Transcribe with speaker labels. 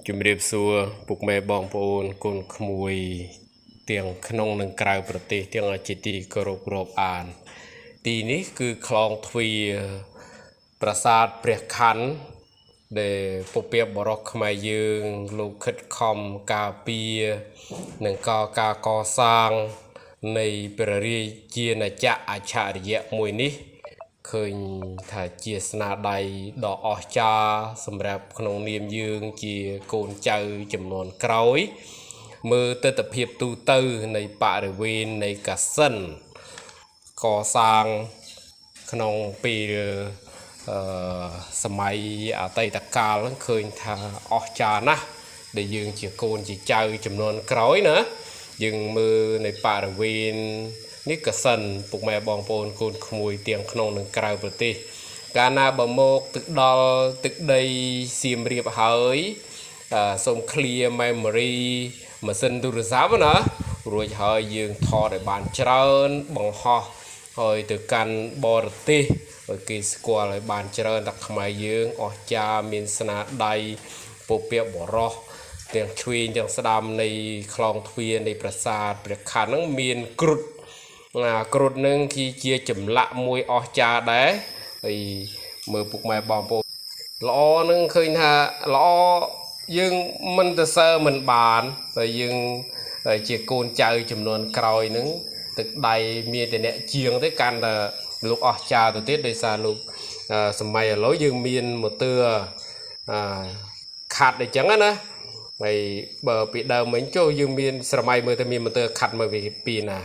Speaker 1: ជំរាបសួរពុកម៉ែបងប្អូនកូនក្មួយទាំងក្នុងនិងក្រៅប្រទេសទាំងអស់ជាទីគោរពរាប់អាន ទីនេះគឺខ្លោងទ្វារប្រាសាទព្រះខ័នដែលពព្វបុរសខ្មែរយើងលោកខិតខំការពារនិងក៏ការកសាងនៃព្រះរាជាណាចក្រអច្ឆរិយៈមួយនេះ ឃើញថាជាស្នាដៃដ៏អស្ចារ្យសម្រាប់ក្នុងនាមយើងជាកូនចៅចំនួនក្រោយ មើលទស្សនភាពទូទៅនៃបរិវេណនៃកាសិនកសាងក្នុងពេលអឺសម័យអតីតកាលហ្នឹងឃើញថាអស្ចារ្យណាស់ដែលយើងជាកូនជាចៅចំនួនក្រោយណាយើងមើលនៃបរិវេណនេះកសិនពុកម៉ែបងប្អូនកូនក្មួយទាំងក្នុងនិងក្រៅប្រទេស កាលណាបើមកទឹកដល់ទឹកដីសៀមរាបហើយសូម clear memory ម៉ាស៊ីនទូរស័ព្ទណារួចហើយយើងថតឲ្យបានច្រើនបង្ហោះហើយទៅកាន់បរទេសឲ្យគេស្គាល់ឲ្យបានច្រើនថាខ្មែរយើងអស្ចារ្យមានស្នាដៃពពកបរោះទាំងឆ្វេងទាំងស្ដាំនៃខ្លោងទ្វារនៃប្រាសាទព្រះខ័នហ្នឹងមានគ្រុឌ ណាគ្រុឌនឹងគឺជាចម្លាក់មួយអស្ចារ្យដែរហើយមើលពុកម៉ែបងប្អូនល្អនឹងឃើញថាល្អយើងមិនទៅសើមិនបានតែយើងជាកូនចៅចំនួនក្រោយនឹងទឹកដៃមានតែអ្នកជាងទេកាន់តែលោកអស្ចារ្យទៅទៀតដោយសារលោកសម័យឥឡូវយើងមានម៉ូទ័រអឺខាត់អីចឹងណាហើយបើពីដើមមិញចូលយើងមានស្រមៃមើលទៅមានម៉ូទ័រខាត់មកពីណា។